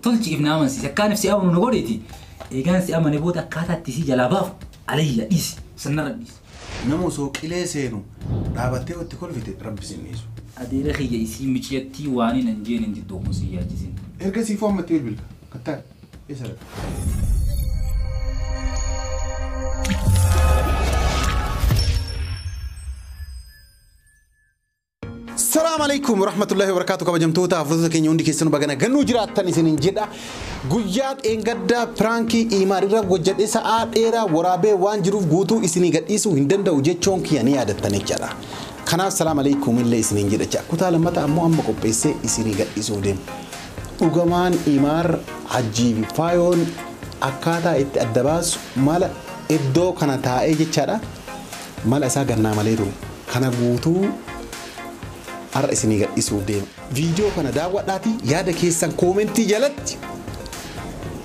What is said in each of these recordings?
Tolchi ifna amansiise akkaan ibsi amanu nu godheeti. Eegaan si amane booda akkaataa itti si jalaa baafu alayya dhiisi sannarra dhiisi. Nama osoo qilee seenu dhaabattee itti kolfite rabbi sin dhiisu. Adeera kiyya isii miciyattii waan hin jeen hin jiddoomu si yaachisin. Erga siifoo ammatti bilbilta. Kattaa eessa lafa? Salaam alaikum warahmatullahi wabarakatuh kabajamtoota hordoftoota keenya hundi keessanuu bagana gannuu jiraattan isiniin jedha. Guyyaa dheengaddaa piraankii Imaar irra hojjedhe sa'aa dheeraa waraabee waan jiruuf guutuu isinii gadhiisuu hin danda'u jechuun kiyya ni yaadattan jechaadha. Kanaaf salaam alaikum illee isiniin jedha jecha. Kutaa lammataa ammoo amma qopheessee isinii gadhiisuu deema. Dhugamaan Imaar Hajjii fi Faayoon akkaataa itti adda baasu mala iddoo kana taa'ee jechaadha. Mala isaa gannaa malee turu. Kana guutuu har'a isinii gadhiisuuf deema. Viidiyoo kana daawwadhaatii yaada keessan koomentii jalatti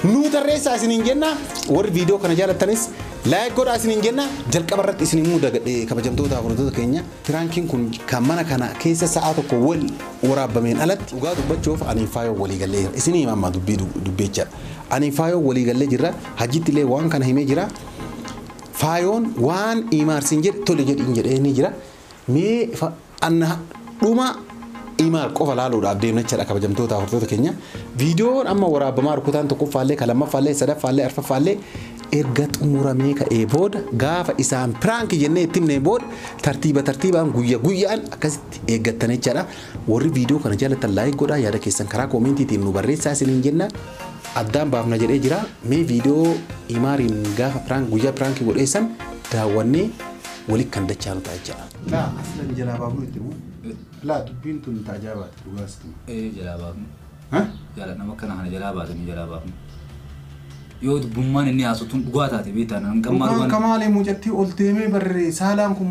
nuu tarreessaa isiniin jenna. Warri viidiyoo kana jaalattanis laayik godhaa isiniin jenna. Jalqaba irratti isin himuu dagadhee kabajamtoota hordoftoota keenya. Piraankiin kun kan mana kana keessa sa'aa tokko wal waraabameen alatti dhugaa dubbachuuf ani Faayoo walii gallee jira. Isinii hima amma dubbii dubbeecha. Ani Faayoo walii gallee jirra. Hajjitti illee waan kana himee jira. Faayoon waan Imaarsiin jedhe tole jedhiin jedhee ni jira. Mee anna dhuma Imaar qofa laaluudhaaf deemna jechaadha kabajamtoota hordoftoota keenya. Viidiyoon amma waraabamaa rukutaan tokkoffaallee, kan lammaffaallee, sadaffaallee, arfaffaallee erga xumuramee ka'ee booda gaafa isaan piraankii jennee itti himnee booda tartiiba tartiibaan guyya guyyaan akkasitti eeggattan jechaadha. Warri viidiyoo kana jaallattan laayik godhaa yaada keessan karaa koomentiitiin nu barreessaa isiniin jenna. Addaan baafna jedhee jira. Mee viidiyoo Imaariin gaafa piraank guyyaa piraankii godheessan daawwannee walitti kan dachaanu ta'a jechaadha. Laa aslan jalaa baafnu itti himu. Laa dubbiin tun tajaabaati dhugaas tun. Ee jalaa baafnu. Ha? Jala nama kana kana jalaa baasanii jalaa baafnu. Yoo dubbummaan inni haasoftuun dhugaa taate beektaa nan gammaa Dhugaan dhugaan. kamaalee mucattii ol deemee barree saalaan kun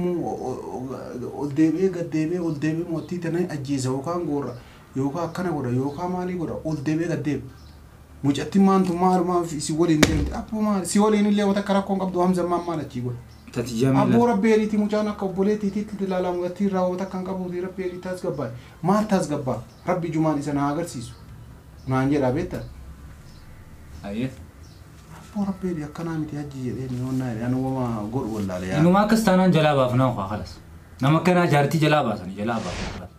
ol deebi'ee gad deebi'ee ol deebi'ee mootii tana ajjeesa yookaan goora yookaan akkana godha yookaan maalii godha ol deebi'ee gad deebi'e. Mucattiin maantu maalumaaf si waliin deemte abboo maal si waliin illee wata akka rakkoon qabdu hamza maal maal achii godha. Tati Jamila. Abboo rabbi eliitii mucaan akka obboleettiitti ilaalamu gatii irraa wata akka hin qabuuti rabbi elii taasgabbaa maal taasgabbaa rabbi jumaan isa na agarsiisu naan jedhaa beektaa. Ayyee. Abboo rabbi elii akkanaa miti hajji jedhee ni onnaa jedhee ani wama godhu wallaale yaa. Inuma akkas taanaan jalaa baafnaa waa kalas. Nama akkanaa jaartii jalaa baasanii jalaa baafnaa kalas.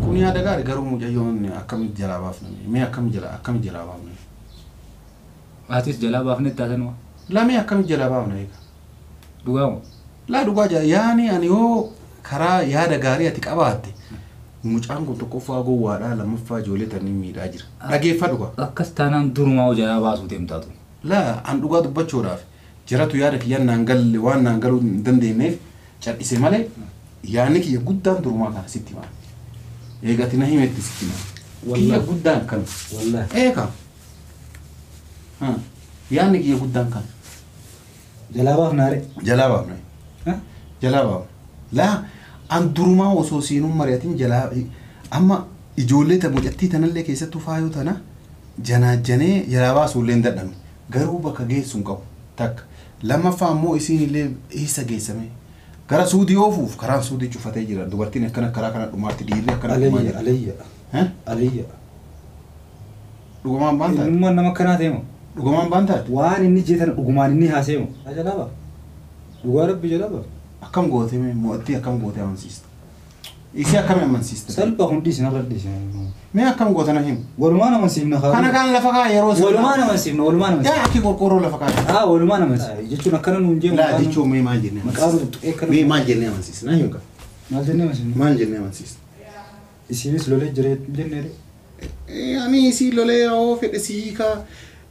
Kun yaada gaarii garuu mucayyoon akkamitti jalaa baafna mee akkamitti jalaa akkamitti jalaa baafna Atis jalaa baafne taasanuma. lamee akkamitti jalaa baafna eega. Dhugaa moo? Laa dhugaa jaa yaani ani yoo karaa yaada gaarii ati qabaatte mucaan kun tokkoffaa gowwaadhaa lammaffaa ijoollee tanii miidhaa jira. Dhageeffadhu kaa. Akkas taanaan durumaa hoo jalaa baasuu deemtaatu. Laa an dhugaa dubbachuudhaaf jiratu yaada kiyya naan galle waan naan galuu hin dandeenyeef cal'ise malee yaadni kiyya guddaan durumaa kana sitti himaa. Eegati na himetti sitti himaa. Kiyya Wallahi. guddaan kana. Wallahi. Eeka. Yaadni kiyya guddaan kana. Jalaa baafnaa ree? Jalaa baafna. Jalaa baafna. Laa an durumaa osoo siinuun mari'atin jalaa amma ijoollee ta mucattii tanallee keessattuu faayoo tana janaajjanee jalaa baasuullee hin dadhabne. Garuu bakka geessu hin qabu. Takka. Lammaffaa ammoo isiin illee eessa geessame? Gara suudii oofuuf karaan suudii cufatee jira. Dubartiin akkana karaa kana dhumaatti dhiirri akkana dhumaa jira. Alayya. Eh? Alayya. Dhugumaan baan taate? Innummaan nama akkanaa ta'e moo? Dhugumaan baan taate? Waan inni jeetan dhugumaan inni haasa'e moo? Jalaa baaf. Dhugaa rabbi jalaa baaf. Akkam goote mee mo'attii akkam goote amansiista? Isii akkami amansiista? Salphaa kun dhiisin har'a dhiisin. Mee akkam goote na himu? Walumaan amansiifna haa. Kana kaan lafa kaa yeroo Walumaan amansiifna walumaan amansiifna. Yaa akki qorqoorroo lafa kaa. Haa walumaan amansiifna. Jechuun akkana nuun jeemu. Laa jechuun mee maal jennee Maqaa amansiista? nuti tuqee akkana. Mee maal jennee amansiista? Na himu kaa. Maal jennee amansiifna? Maal jennee amansiista? Isiinis lolee jira jennee ree. Ani isii lolee yoo fedhe sii kaa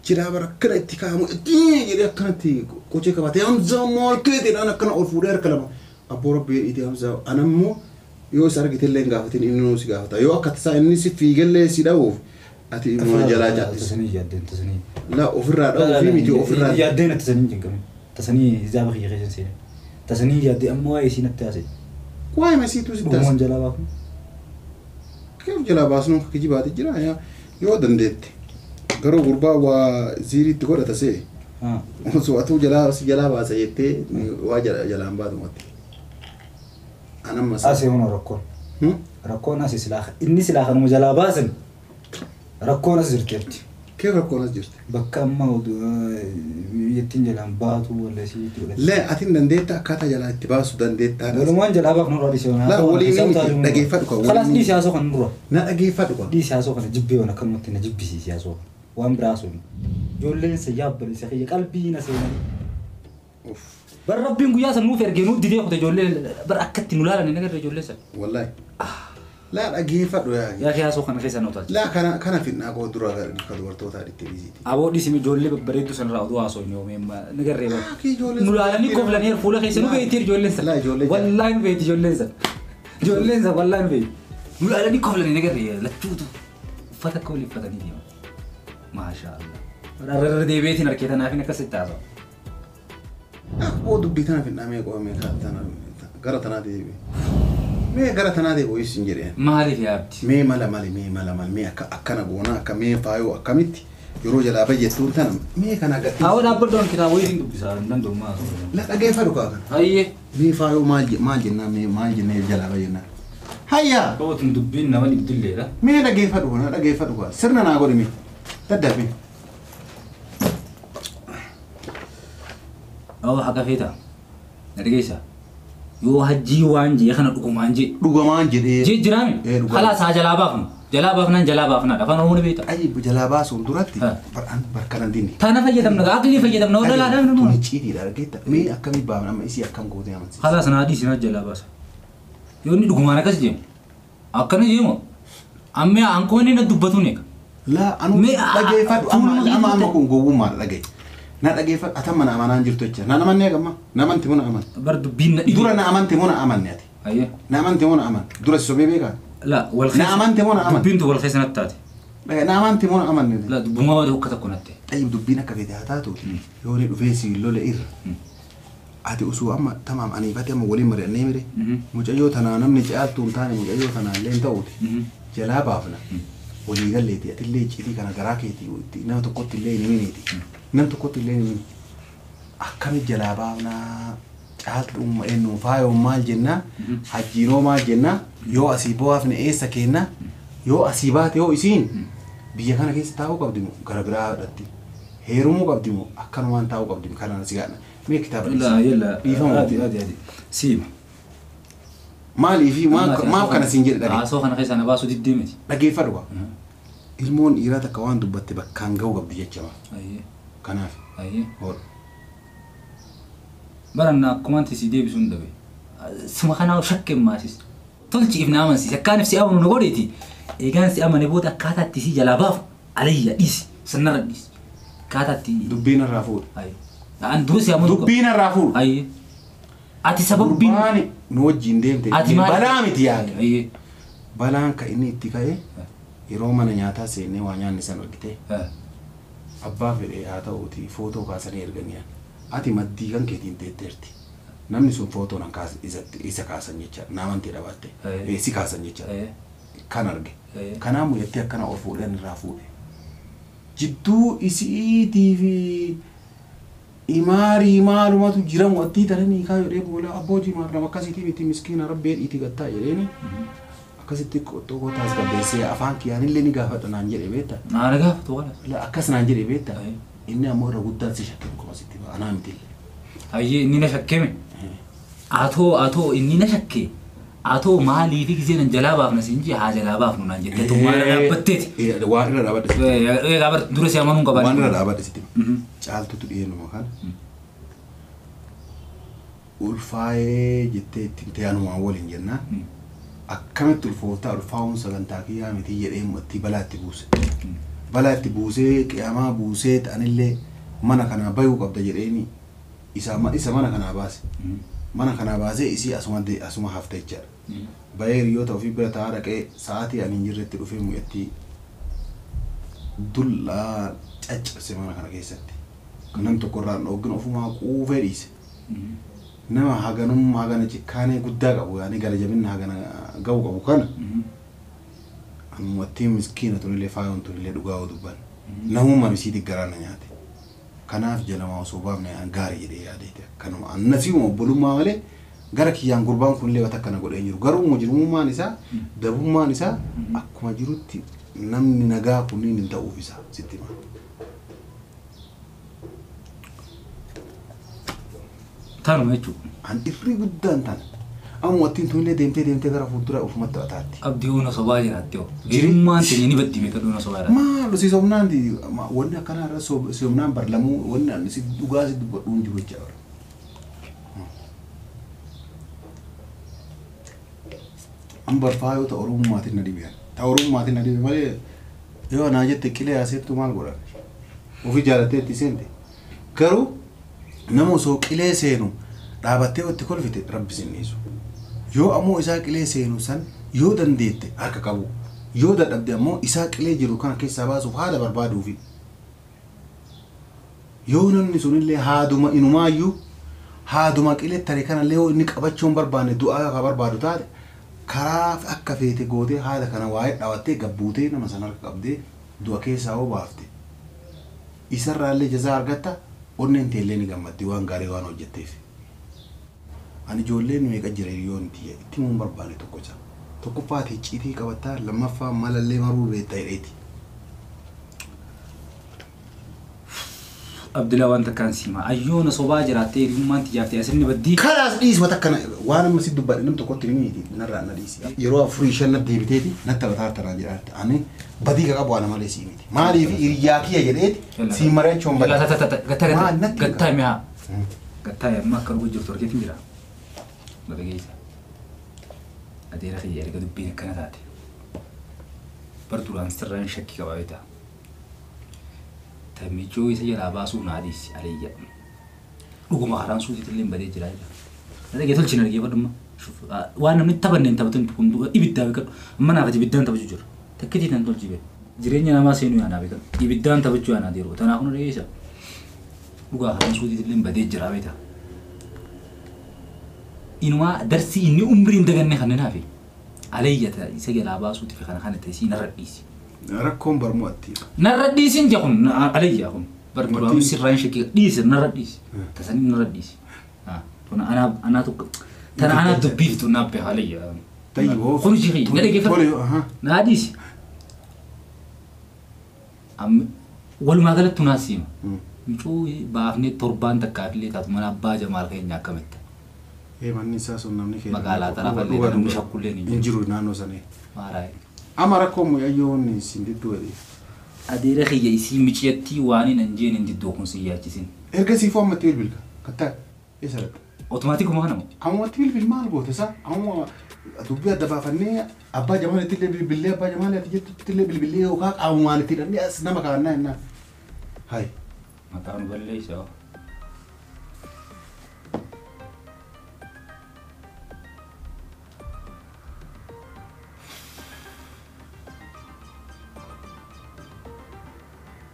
jira bara akkana itti kaa'amu jedhee akkanatti qocee qabatee Hamzaa maal keeteedhaan akkana ol fuudhee harka lama. Abboo rabbi jedhiiti Hamzaa anammoo yoo isa argite illee hin gaafatin inni nuu si gaafata yoo akka tasaa inni si fiigallee si dha'uuf ati immoo jalaa caalchisa. Tasanii yaaddeen tasanii. Laa ofirraa dha'uu fi miti ofirraa. Yaaddeen tasanii hin Tasanii zaaba kiyya keessa hin seenin. Tasanii yaaddee ammoo waa'ee isii natti haasa'e. Waa'ee masiituu si Dhugumaan taasisa. jalaa baafnu. Keef jalaa baasnuun akka kijibaati jira yoo dandeette. Garuu gurbaa waa ziiriitti godhata see. Haa. Osoo atuu jalaa si jalaa baasa jettee waa jalaan baatumatti. Anamma sa. Asii huna rakkoon. Rakkoon asii silaa inni silaa kanuma jalaa baasan rakkoon as jirteerti. Keef rakkoon as jirti? Bakka amma biyyattiin jalaan baatu walla isiitti godhate. Lee ati dandeetta akkaataa jalaa itti baasu dandeettaa. Walumaan jalaa baafnu irraa dhiisee. Laa waliin miti dhageeffadhu kan. Kalaas dhiisee haasoo kan dura. Na dhageeffadhu kan. Dhiisee haasoo kana jibbee waan akkanumatti na jibbisiisee haasoo kana. Waan biraa haasoo. Ijoolleen sa yaabbalisa kiyya qalbii na seenanii. Bar rabbiin guyyaa san nuuf ergee nuuf didee kute ijoollee bar akkatti nu laalan hin agarre ijoollee san. Wallaahi. Laa dhageeffadhu yaa. Yaa kee haasoo kana keessa na utaalcha. Laa kana fidnaa koo dura ka dubartootaa dhittee dhiisiiti. Aboo dhiisimi ijoollee babbareedduu sanarraa oduu haasoo hin yoomee ni garree bara. Nu laalanii koflanii fuula keessa nu beekti ijoolleen san. Laa ijoollee. Wallaahi nu beekti ijoolleen san. Ijoolleen san wallaahi nu beekti. Nu laalanii koflanii ni garree lachuutu uffata akka walii uffatanii deeman. Maashaa Allah. Rarra deebiitiin harkee tanaaf akkasitti haasa'u. Akkoo dubbii tana fidnaa mee qoomee gara tanaa deebi'e. Mee gara tanaa deebi'u isin jedheen. Maaliif yaabdi? Mee mala mali mee mala mali mee akka akkana goona akka mee faayoo akkamitti yeroo jalaa bayyattuun tana mee kana gadi. Awwa dhaabbaddoon kitaaba wayiitiin dubbisaa hin danda'u maa haasa'u. La dhageeffadhu kaa kana. Hayyee. Mee faayoo maal jennaan mee maal jennee jalaa bayyannaan. Hayyaa. Bootin dubbiin nama dhibdilleedha. Mee dhageeffadhu kana dhageeffadhu kaa sirna naa godhi mee daddabe. Awwa haqa feeta. Na dhageessaa. Yoo hajjii waan jee kana dhugumaan jee. Dhugumaan jedhee. Jee jiraami. Kalaas haa jalaa baafnu. Jalaa baafnaan jalaa baafnaan afaan Oromoo ni beekta. Ayi jalaa baasuun duratti barkana dinni. Tana fayyadamna aqlii fayyadamna warra laadhaan nu. Tuni ciitiidha argeetta. Mee akkamii baafna amma isii akkam gootee amansiisa. Kalaas naa dhiisi naa jalaa baasa. Yoo inni dhugumaan akkas jeemu. Akkana jeemu. Amma ankoo inni na dubbatuun eega. Laa anu dhageeffadhu amma kun gowwummaadha dhagaye. Na dhageeffadhu atamma na amanaan jirtu jecha. Na amanne gamma. Na amanti muna aman. Bar dubbiin na dhibe. Dura na amanti muna amanne ati. Ayyee. Na amanti muna aman. Dura si sobee beekaa. La wal keessa. Na amante muna aman. Dubbiin tu wal keessa natti taate. Na amante muna amanne. La dubbuma waa tokko tokko natte. Xayyib dubbiin akka feete haa taatu. Yoo inni dhufee si lole irra. Ati osoo amma tamaam aniifate amma waliin mari'annee mire. Mucayyoo tanaa namni caaltuu hin taane mucayyoo tanaa illee hin ta'uuti. Jalaa baafna. Walii galleeti atillee icciitii kana garaa keetii nama tokkotti illee hin himiniiti. Nam tokkotti illee hin himini. Akkami jalaa baafnaa caaltu eenyu faayoo maal jennaa hajjiinoo maal jennaa yoo asii baafne eessa kennaa yoo asii baate yoo isiin biyya kana keessa taa'uu qabdi moo gara biraa dhatti heerumuu qabdi moo akkanumaan taa'uu qabdi kanaan si gaadha mee kitaaba dhiifama. Adi adi adi siima. Maaliif maaf kana siin jedhe dhagee. Haasoo kana keessa na baasuu diddee miti. Dhageeffadhu kaa. Ilmoon dhiiraa takka waan dubbatte bakkaan ga'uu qabdi jecha. Kanaaf. Hool. Baranna akkumaan si deebisuu hin dhabe. Suma kanaa shakkeen maasis. Tolchi if na amansiise akkaan si amanu na godheeti. Eegaan si amane booda akkaataa itti si jalaa baafu alayya dhiisi sannarra dhiisi. Akkaataa itti. Dubbiin irraa fuudhu. An dura si amanu. Dubbiin irraa fuudhu. Ati sababbiin. Gurbaani nu wajjin deemte. Balaa miti yaada. Balaan ka inni itti ka'e yeroo mana nyaataa seennee waa nyaanni san argite. Abbaa fedhee haa ta'uuti footoo kaasanii erganii ati maddii kan keetiin teetteerti. Namni sun footoo nan isa kaasan jecha naamantee dhabaatte. Si kaasan jecha kan arge. Kanaa muyyatti akkana ol fuudhan irraa fuudhe. Jidduu isiitii fi imaarii maalumatu jiramu attii taranii kaayoo jedhee boola abbootii maal nama akkasiitii miti miskiina rabbee dhiitii gattaa jedheeni. Akkasitti tokko taasifamee afaan kiyyaan illee ni gaafadha naan jedhe beektaa. Maal gaafatu wala? Akkas naan jedhe beektaa. Inni ammoo irra guddaan si shakkee akkuma sitti ba'a anaa miti illee. Hayyee inni na shakkeme. Atoo inni na shakkee atoo maaliif gisee nan jalaa baafna siin jee haa jalaa baafnu naan jette atoo maal dhaabbatteeti. Waan irra dhaabadhe sitti. Egaa bar dura si amanuun qabaa. Waan irra dhaabadhe sitti. Caaltutu dhiyeennuma kana. Ulfaayee jettee ittiin ta'anumaan waliin jennaan. Akkamitti ulfooftaa ulfaa'uun sagantaa kiyyaa miti jedhee itti balaa itti buuse. Balaa itti buusee qiyaamaa buusee ta'anillee mana kanaa bayuu qabda jedheeni isa mana kanaa baase. Mana kanaa baasee isii asuma hafte jechaadha. Bayee hiriyoota ofii bira taa'aa dhaqee sa'aatii ani hin jirretti dhufee mu'etti dullaa caccabse mana kana keessatti. Nam tokko irraa hin dhoogin ofumaa quufee dhiise. Nama haganummaa hagana cikkaanee guddaa qabu yaani gara jabinna hagana ga'u qabu kana ammoo miskiina tunillee faayoon tunillee dhugaa yoo dubban namummaa misiitii garaa na nyaate. Kanaaf jalamaa osoo baafne gaarii jedhee yaadeeti akkanuma annasiuma obbolummaa malee gara kiyyaan gurbaan kunillee waan akkana godhee jiru garuu mujrimummaan isaa dabummaan isaa akkuma jirutti Namni nagaa kunniin hin ta'uuf isa sitti hima. Tanuma jechuudha. An ifri guddaan tana. Amma wattiin tunillee deemtee deemtee gara fuuldura ofumatti bataatti. Abdii huna sobaa jiraatti hoo. Hiriyummaan teenya ni baddi beekadhu huna sobaa jiraatti. Maal si sobnaan wanni akkanaa irra sobnaan barlamuu wanni ani si dhugaa si dubbadhu hin jiru jecha bara. An barfaa yoo ta'u Oromummaatiin na dhibe. Ta Oromummaatiin na dhibe malee yoo anaa jette qilee aseettu maal godhan? Ofii jaalattee itti seente. Garuu nama osoo qilee seenu dhaabattee itti kolfite rabbi sin dhiisu. Yoo ammoo isaa qilee seenu san yoo dandeette harka qabu. Yoo dadhabde ammoo isaa qilee jiru kana keessaa baasuuf haala barbaaduufi. Yoo namni sunillee haaduma inumaayyuu haaduma qilee tare kanallee yoo inni qabachuu hin barbaanne du'aa ka barbaadu taate karaa akka feete gootee haala kana waa'ee dhaabattee gabbuutee nama san harka qabdee du'a keessaa hoo baafte. Isarraallee jazaa argatta onneen teellee ni gammaddi waan gaarii waan hojjetteef. Ani ijoolleen meeqa jira hiriyoon tiyya itti himuun barbaanne tokko isa. Tokkoffaa ati icciitii qabattaa lammaffaa malallee maruu beekta jedheeti. Abdulaa waan takkaan siima. Ayyoona sobaa jiraattee hiriyummaan tiyyaaf ta'e asinni baddii. Kalaas dhiisi wata akkana waan amma si dubbadhe nam tokkotti ni miti narraa na dhiisi. Yeroo 4 5 na deebiteeti natti taphataa tarraa jedhaatti. Ani badii ka qabu waan malee sii miti. Maaliif hiriyaa kiyya jedheeti sii mari'achuun badii. Gattaa gattaa mi'a. Gattaa amma akka dhugu jirtu argeetiin jira. Dhageessa. Adeera kiyya erga dubbiin akkana taate. Bar duraan sirraan shakkii qabaa beektaa. Tamijoo isa jalaa baasuu naa dhiisi alayya. Dhuguma karaan suutiitti illee badee jira. Dhagee tolchina dhagee fadhumma. Waan namni taphanne hin taphatin kun ibiddaa beekadhu. Amma naaf ibiddaan taphachuu jira. Takkitii tan tolchi beeku. Jireenya namaa seenuu yaanaa beekadhu. Ibiddaan taphachuu yaanaa deeru. Tanaaf nu dhageessa. Dhugaa karaan suutiitti illee badee jira beektaa. Inumaa darsii inni umriin hin daganne kan naafi. Alayya isa jalaa baasuuti fi kana kana ta'e si narra dhiisi. Rakkoon barmuu atti. Narra dhiisin jee kun alayya kun. Bar duraan sirraan shakkii dhiisi narra dhiisi. Tasanii narra dhiisi. Tuna anaa anaa tokko tana anaa dubbiiftu naaf beeka alayya. Tayyib Kun ishee na dhaggeeffadhu. Naa dhiisi. Walumaa galatti naa siima. Micuu baafnee torbaan takkaaf illee taatu mana abbaa Jamaal keenya akkamitti. Manni isaa sun namni keenya. Magaalaa tarafallee namni shakkullee hin jiru naannoo sanii. Maaraay. Amma rakkoon mucayyoon isin didduu jedhe. Adeera kiyya isii miciyattii waan hin jeen hin didduu kun si yaachisin. Erga siifoo ammatti bilbilka. Kattaa eessa dhaqxa? Otomaatikuma kana moo? Ammatti bilbil maal goote isaa? Amma dubbii adda baafannee abbaa Jamaalitti illee bilbillee abbaa Jamaali ati jettutti illee bilbillee yookaan qaamumaan itti hidhannee as nama kaa'annaa jennaan. Hayi. Mataa nu balleessa.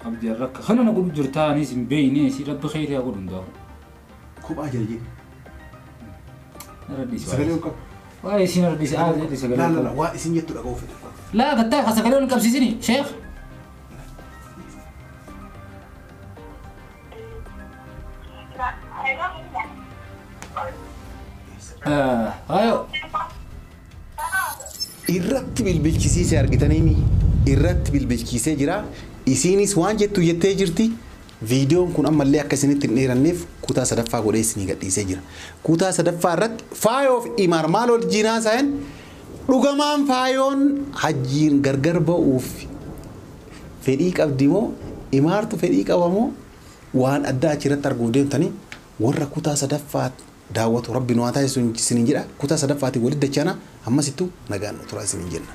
Abdii rakka kana na godhu jirtaa anis hin beekne si rabbi khayrii haa godhu hundaa'u. Kophaa jira jee. Narra dhiisi. Sagalee ol qabu. Waa isin narra dhiisi haa jedhi sagalee ol qabu. Waa isin jettu dhaga'uu fedhe. Laa gattaa ka sagalee ol qabsiisini sheekh. Hayo. Irratti bilbilchisiisee argitanii irratti bilbilchiisee jira. Isiinis waan jettu jettee jirti. Viidiyoon kun ammallee akka isinitti hin dheeranneef kutaa sadaffaa godhee isinii gadhiisee jira. Kutaa sadaffaa irratti faayoof imaar maal wajjin haasa'an dhugamaan faayoon hajjiin gargar ba'uuf fedhii qabdi moo imaartu fedhii qaba moo waan addaa achirratti arguuf deemtanii warra kutaa sadaffaa daawwatu rabbi nu haa taasisu isiniin jedha. Kutaa sadaffaatiin walitti dachana ammasittuu nagaan nu turaa isiniin jenna.